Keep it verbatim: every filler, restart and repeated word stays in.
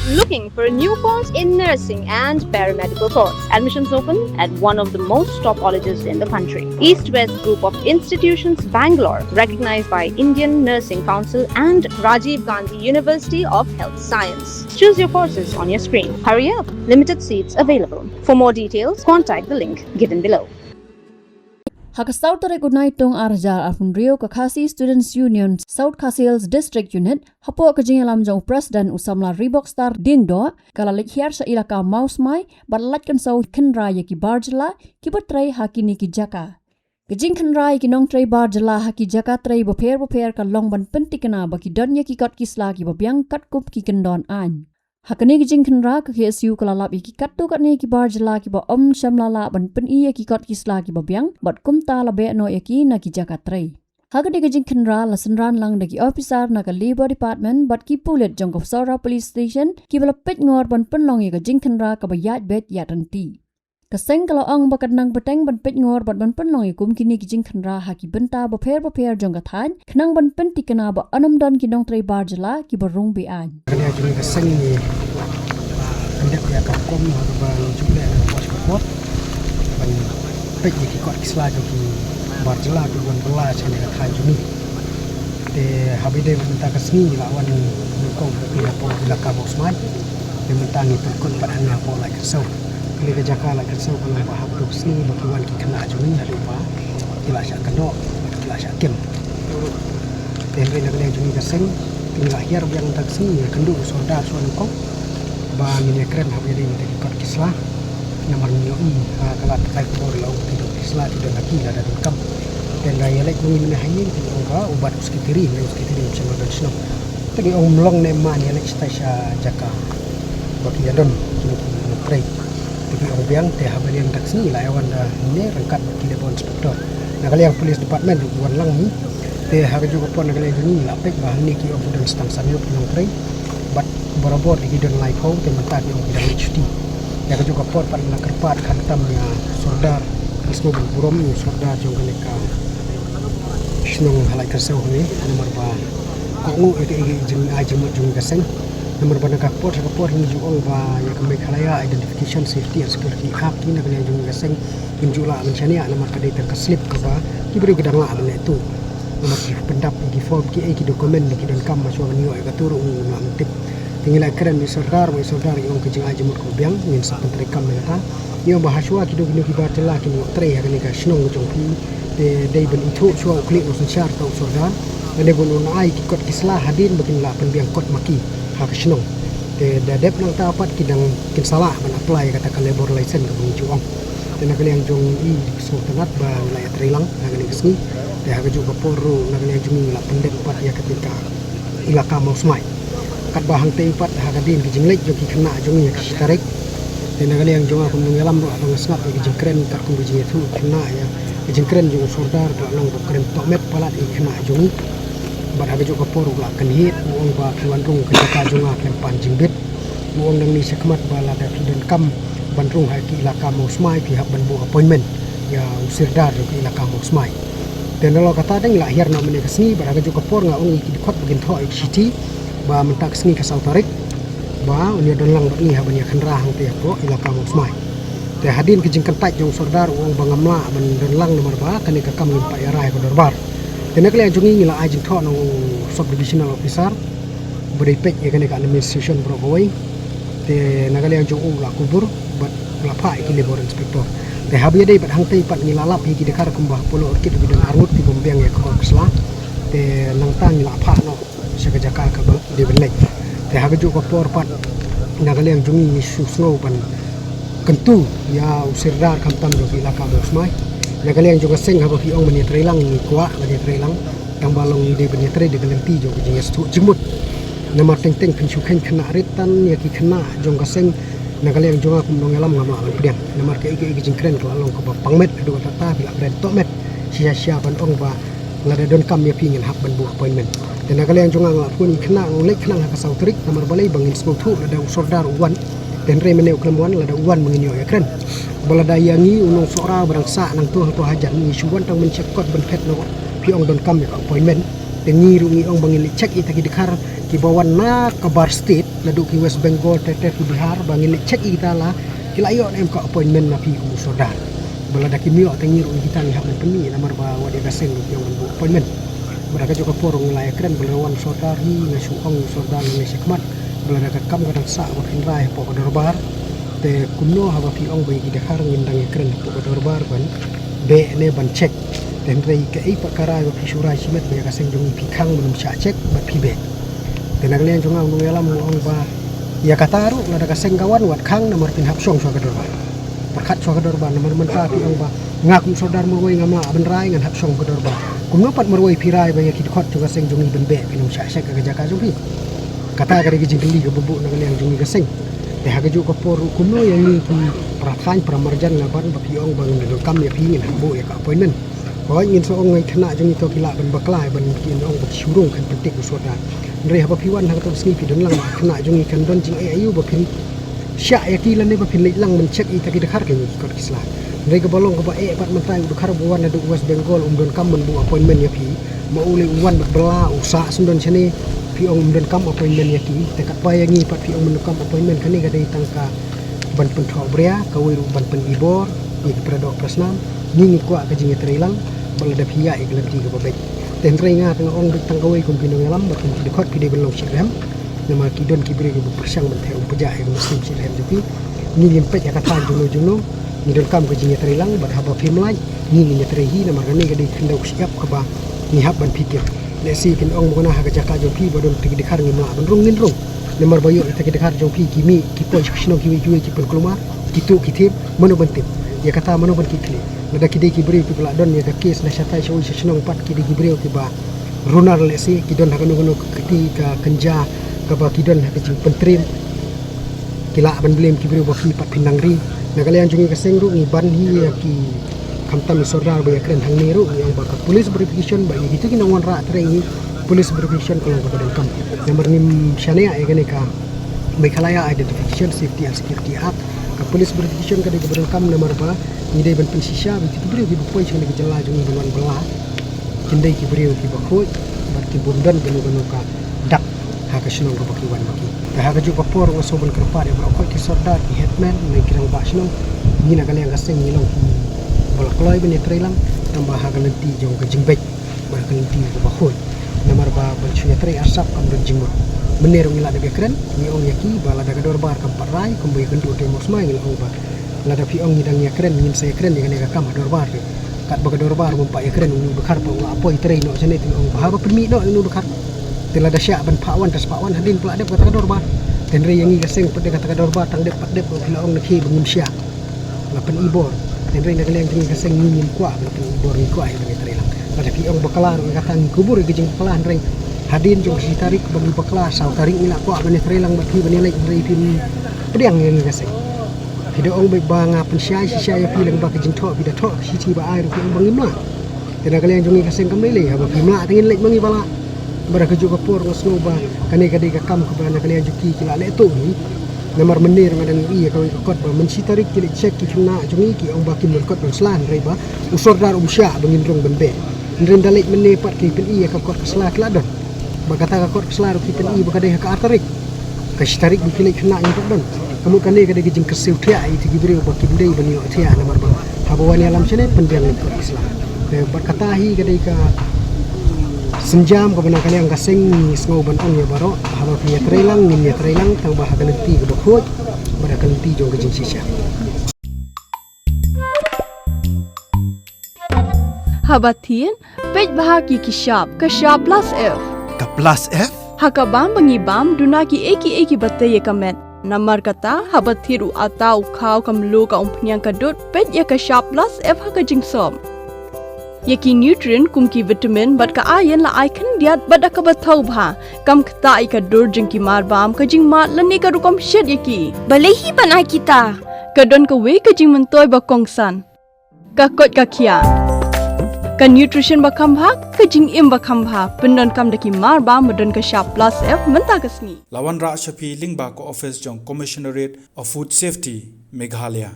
Looking for a new course in nursing and paramedical course? Admissions open at one of the most top colleges in the country. East West Group of Institutions, Bangalore, recognized by Indian Nursing Council and Rajiv Gandhi University of Health Science. Choose your courses on your screen. Hurry up, limited seats available. For more details, contact the link given below. Ha ka saw tarik u Naitung ar hajar arphew hynriew, ka Khasi Students Union South Khasi Hills District Unit, hapoh ka jingïalam jong u President u samla Reebok Star Diengdoh, ka la leit hiar sha ilaka Mawsmai bad la lait kynsaw khynra ïa ki bar jylla kiba trei ha kine ki jaka. Ka jingkhynra ïa ki nongtrei bar jylla ha ki jaka trei bapher bapher ka long ban pyntikna ba ki don ïa ki kot ki sla kiba biang katkum ki kyndon aiñ. Ha kane ka jingkhynra, ka K S U ka la lap ïa ki katto katne ki bar jylla kiba ym shym la lah ban pyni ïa ki kot ki sla kiba biang, bad kumta la beh noh ïa ki na ki jaka trei. Ha kane ka jingkhynra la synran lang da ki ophisar na ka Labour Department bad ki pulit jong ka Sohra Police Station kiba la peit ngor ban pynlong ïa ka jingkhynra kaba ïaid beit ïaid ryntih. Ka seng ka la ong ba ka dang bteng ban peit ngor bad ban pynlong ïa kum kine ki jingkhynra ha ki bynta bapher bapher jong ka thaiñ, khnang ban pyntikna ba yn ym don ki nongtrei bar jylla kiba rung be-aiñ. Kane jong ka seng ni, ah, kan dep ïa ka hukum ha kaba ngi ju leh na ka por ka por ban peit ïa ki kot ki sla jong ki bar jylla ki wan bylla sha kane ka thaiñ jong ngi. Te haba ïadei bad mynta ka sngi la wan nyngkong ha ka por ilaka Mawsmai. Te mynta ngi pynkut pat hangne hapoh Laitkynsew. Kane ka jaka Laitkynsew ka long ba ha kato ka sngi ba ki wan ki khynnah jong ngi haduh ba ki la shah kynnoh bad ki la shah kem. Te hynrei na ka liang jong ngi ka seng, te ngi la hiar biang mynta ka sngi, ngi ïakynduh u sordar shuwa nyngkong ba ngin ïakren haba ïadei bad ki kot ki sla. Namar ngi ïohi ha ka lad ka khubor la ong ki don ki sla ki don ha ki lada donkam. Te ynda ïaleit ma ngi mynne ha ïing te ngi ong ba u bat u sekretari, u sekretari u shem ba don shnong. Te ngi ong mlong ne man ïaleit shatai sha jaka ba ki ïadon kine ki nongtrei. Te ki ong biang, te haba ïadei mynta ka sngi la ïawan da ne ryngkat bad ki labour inspector. Na ka liang police department ruh ki wan lang hi. Te ha kajuh ka por na ka liang jong ngi la peit ba hangne ki ong ki don tang san ngut ki nongtrei. Bad barabor ki don laiphew, te mynta ki ong ki dang leit shuti. Te ha kajuh ka por pat la kyrpad khamtam ïa sordar, ki sngewbha burom ïa u sordar jong kane ka shnong ha Laitkynsew hangne, namar ba kohnguh ïa ka, ïa ka jingai jingmut jong ka seng. Namar ba na ka por sha ka por ngi ju ong ba ïa ka Meghalaya Identification Safety and Security Act, ngi na ka liang jong ka seng ngim ju lah ban shaniah namar ka dei tang ka slip kaba ki briew ki dang lah ban leh tuh. Namar ki pyndap ïa ki form kiei ki document ba ki donkam, ba shuwa ban ïoh ïa kato ruh ngim lah ban tip. Te ngi la kren ïa u sordar, ba u sordar u ong ka jingai jingmut kaba biang, ngin sa pyntreikam ïa kata. Ngi ong ba ha shuwa kino kino ki bar jylla kin ïoh trei ha kane ka shnong ka jong phi. Te dei ban ithuh shuwa u khlieh u synshar uta u sordar. Lane ban un ai ki kot ki sla hadien ba kin lah pynbiang kot ma ki ha ka shnong. Te da dep nangta pat ki dang kin sa lah ban apply ïa kata ka labour license kaba ngi ju ong. Te na ka liang jong ngi sngewtynnat ba ngi la ïatrei lang ha kane ka sngi. Te ha kajuh ka por ruh na ka liang jong ngi la pyndep pat ïa kata ka ilaka Mawsmai. Katba hangtei pat ha ka dien ka jingleit jong ki khynnah jong ngi ha ka shi tarik. Te na ka liang jong nga kum u nongïalam ruh la dang sngap ïa ka jingkren katkum ka jingïathuh ki khynnah ïa ka jingkren jong u sordar ka la long ba kren tohmet palat ïa ki khynnah jong ngi. Bad ha kajuh ka por u la kynhied u ong ba ki wan rung ka jaka jong nga khlem pan jingbit. U ong nangne shakhmat ba lada phi donkam ban rung ha ki ilaka Mawsmai phi hap ban buh appointment ïa u sordar jong ki ilaka Mawsmai. Te nalor kata dang la hiar noh mynne ka sngi bad ha kajuh ka por nga ong ïa ki dkhot ba kin thoh ïa ki shithi ba mynta ka sngi ka saw tarik ba un ïa don lang bad ngi ha ban ïa khynra hangtei hapoh ilaka Mawsmai. Te hadien ka jingkyntait jong u sordar u ong ba ngam lah ban don lang namar ba kane ka kam ngim pat ïa rai ha ka dorbar. Te na ka liang jong ngi ngi la ai jingthoh na u sub divisional officer ba dei peit ïa kane ka administration baroh kawei. Te na ka liang jong u la kubur bad la phah ïa ki labour inspector. Te haba ïadei bad hangtei pat ngi la lap ïa ki dkhar kumba ha Polo Orchid ki don arngut ki bym biang ïa ka kot ka sla. Te nangta ngi la phah noh sha ka jaka kaba dei ban leit. Te ha kajuh ka por pat na ka liang jong ngi ngi shu sngew ban kyntu ïa u sordar khamtam jong ki ilaka Mawsmai. Na ka liang jong ka seng haba phi ong ban ïatrei lang ngi kwah ban ïatrei lang. Tang ba long ngi dei ban ïatrei da ka lynti jong ka jingïasngewthuh jingmut. Namar teng teng phin shu kheiñ khynnah rit tan ïa ki khynnah jong ka seng. Na ka liang jong nga kum u nongïalam ngam lah ban pdiang namar kaei kaei ka jingkren ka la long kaba pang met haduh katta phi la kren tohmet. Shisha shisha ban ong ba lada donkam ïa phi ngin hap ban buh appointment. Te na ka liang jong nga nga la phone ïa ki khynnah ngan leit khnang ha ka saw tarik namar balei ba ngin sngewthuh lada u sordar u wan. Te hynrei mynne u khlem wan lada u wan ba ngin ïoh ïakren. Ba lada ïa ngi u nongsohra ba dang sah nangto hangto hajan ngi shu wan tang ban check kot ban phet noh phi ong donkam ïa ka appointment. Te ngi ruh ngi ong ba ngin leit check ïa kita ki dkhar Kiba wan na ka bar state, naduh ki West Bengal, ter ter ki Bihar, ba ngin leit check ïa kita la ki la ïoh ne em ka appointment na phi kum u sordar. Ba lada kim ïoh te ngi ruh kita ngi hap ban pynmih namar ba wat ïa ka seng ruh ki ong ban buh appointment. Ba da ka jong ka por ngi la ïakren ba lada wan sordar hi nga shu ong u sordar ngi shakhmat. Ba lada ka kam ka dang sah ba phin rai hapoh ka dorbar. Te kumno haba phi ong ba ïa ki dkhar ngin dang ïakren hapoh ka dorbar ban beh ne ban check. Te hynrei kaei pat ka rai ba phi shu rai shimet ba ïa ka seng jong ngi phi khang ban ym shah check bad phi beh. Te na ka liang jong nga u nongïalam u ong ba ïa kata ruh lada ka seng ka wan wat khang namar phin hap shong shuwa ka dorbar. Pyrkhat shuwa ka dorbar namar mynta phi ong ba nga kum sordar marwei ngam lah ban rai ngan hap shong ka dorbar. Kumno pat marwei phi rai ba ïa ki dkhot jong ka seng jong ngi ban beh phin ym shah check ha ka jaka jong phi. Kata ka dei ka jingkylli kaba buh na ka liang jong ngi ka seng. Te ha kajuh ka por ruh kumno ïa ngi ki para thaiñ para marjan nga ban ba phi ong ba ngin donkam ïa phi ngin hap buh ïa ka appointment. Hooid ngin sa ong ïa ki khynnah jong ngi to ki lah ban bakla ban kin ong ba ki shu rung kan pyntik u sordar. Hynrei haba phi wan ha kato ka sngi phi don lang ba ki khynnah jong ngi kan don jingeh aïu ba phin shah ïa ki lane ba phin leit lang ban check ïa kita ki dkhar ki ngi ki kot ki sla. Hynrei kaba long kaba eh bad mynta u dkhar ba wan naduh West Bengal um donkam ban buh appointment ïa phi. Ma u lei u wan bad bylla u sah sngewdon shane phi ong um donkam appointment ïa ki. Te katba ïa ngi pat phi ong um donkam appointment kane ka dei tang ka ban pynthoh bria kawei ruh ban pynibor ïa ki para doh para snam. Ngi ngi kwah ka jingïatreilang bad lada phi ïa ïa ka lynti kaba beit. Te hynrei nga tang ong beit tang kawei kum ki nongïalam bad kum ki dkhot phi dei ban long shitrhem. Namar ki don ki briew kiba pyrshang ban theh um pjah ïa ka mynsiem shitrhem jong phi. Ngi ngim peit ïa ka thaiñ jong no jong no. Ngi donkam ka jingïatreilang bad haba phim lait ngi ngin ïatrei hi namar kane ka dei ka khyndew ka shyiap kaba ngi hap ban pyrkhat. Lehse kin ong ba kane ha ka jaka jong phi ba don ki dkhar ngim lah ban rung ngin rung. Namar ba ïoh ïa ki dkhar jong phi ki mih ki poi sha ki shnong kiwei kiwei ki pynkulmar ki tuh ki thim mano ban tip. Ïa kata mano ban kit khlieh. Lada ki dei ki briew kiba la don ïa ka case na shatai shawei sha shnong pat ki dei ki briew kiba runar lehse ki don ha kano kano ka kti ka kynja kaba ki don ha ka jingpyntrim. Ki lah ban blame ki briew ba phi pat phin nang ri. Na ka liang jong ngi ka seng ruh ngi ban hi ïa ki khamtam sordar ba ïakren hangne ruh ngi ong ba ka police verification ba ïa kito ki nongwan rah trei ngi police verification ka long kaba donkam. Namar ngim shaniah ïa kane ka Meghalaya Identification Safety and Security Act. Ka police verification ka dei kaba donkam namar ba ngi dei ban pynshisha ba kito ki briew kiba poi sha kane ka jylla jong ngi ban wan bylla kin dei ki briew kiba khuid bad ki bym don kano kano ka dak ha ka shnong kaba ki wan ma ki. Te ha kajuh ka por nga sngewbha ban kyrpad ïa baroh ki sordar ki headman ne ki rangbah shnong ngi na ka liang ka seng ngi long kiba la kloi ban ïatreilang tangba ha ka lynti jong ka jingbeit bad ha ka lynti kaba khuid. Namar ba ban shu ïatrei arsap kam don jingmut. Mynne ruh ngi la dep ïakren ngi ong ïa ki ba lada ka dorbar kam pat rai kumba ïakynduh te mos mai ngi la ong ba lada phi ong ngi dang ïakren ngin sa ïakren ïa kane ka kam ha dorbar te. Katba ka dorbar bym pat ïakren uni u dkhar pat u la poi trei noh shane te ong ba haba pynmih noh uni u dkhar. Te lada shah ban phah wan te sa phah wan hadien pat la dep kata ka dorbar. Te hynrei ïa ngi ka seng pat dei kata ka dorbar tang dep pat dep ba phi la ong na khie ba ngim shah. La pynibor. Te hynrei na ka liang jong ngi ka seng ngi ngim kwah ba la pynibor ngi kwah ïa ban ïatreilang. Lada phi ong bakla ruh ïa kata ngi kubur ïa ka jingbakla hynrei hadien jong ka shi tarik ba ngi bakla saw tarik ngi la kwah ban ïatreilang bad phi ban ïaleit hynrei phim pdiang ïa ngi ka seng. Phi da ong beit ba nga pynshai shisha ïa phi leng ba ka jingthoh phi da thoh ka shithi ba ai ruh phi ong ba ngim lah. Te na ka liang jong ngi ka seng kam lei lei haba phim lah te ngin leit ma ngi ba lah. Ba da kajuh ka por nga sngew ba kane ka dei ka kam kaba na ka liang jong ki ki la leh tuh hi. Namar mynne ruh nga dang ïohi ïa kawei ka kot ba mynshi tarik ki leit check ki khynnah jong ngi ki ong ba kim don kot ban sla hynrei ba u sordar um shah ba ngin rung ban beh. Hynrei da leit mynne pat ki pyni ïa ka kot ka sla ki la don. Ba kata ka kot ka sla ruh ki pyni ba ka dei ha ka ar tarik. Ka shi tarik ba ki leit khynnah ngim pat don. Ka mut kane ka dei ka jingkyrsiew thiah ïa ki briew ba kim dei ban ïoh thiah namar ba haba wan ïalam shane pynbiang ïa ka kot ka sla. Te bad kata hi ka dei ka sienjam kaba na ka liang ka seng ngi sngew ban ong ïa baroh haba phi ïatreilang ngin ïatreilang tangba ha ka lynti kaba khuid bad ha ka lynti jong ka jingshisha. Haba thied, peit bha ki ki shap, ka shap plus F. Ka plus F? Ha ka bam ba ngi bam, duna kiei kiei kiba tei ïa ka met. Namar kata, haba thied u atta u khaw ka mluh ka umphniang ka dud, peit ïa ka shap plus F ha ka jingsop. Ïa ki nutrient kum ki vitamin bad ka iron la ai khyndiat bad da kaba thaw bha. Kam ktah ïa ka dur jong ki mar bam, ka jingmad lane ka rukom shet ïa ki. Balei hi ban ai kita? Ka don kawei ka jingmyntoi ba kongsan. Ka koit ka khiah. Ka nutrition ba kham bha, ka jingim ba kham bha. Pyndonkam da ki mar bam ba don ka shap plus F mynta ka sngi. La wanrah sha phi lyngba ka office jong Commissionerate of Food Safety, Meghalaya.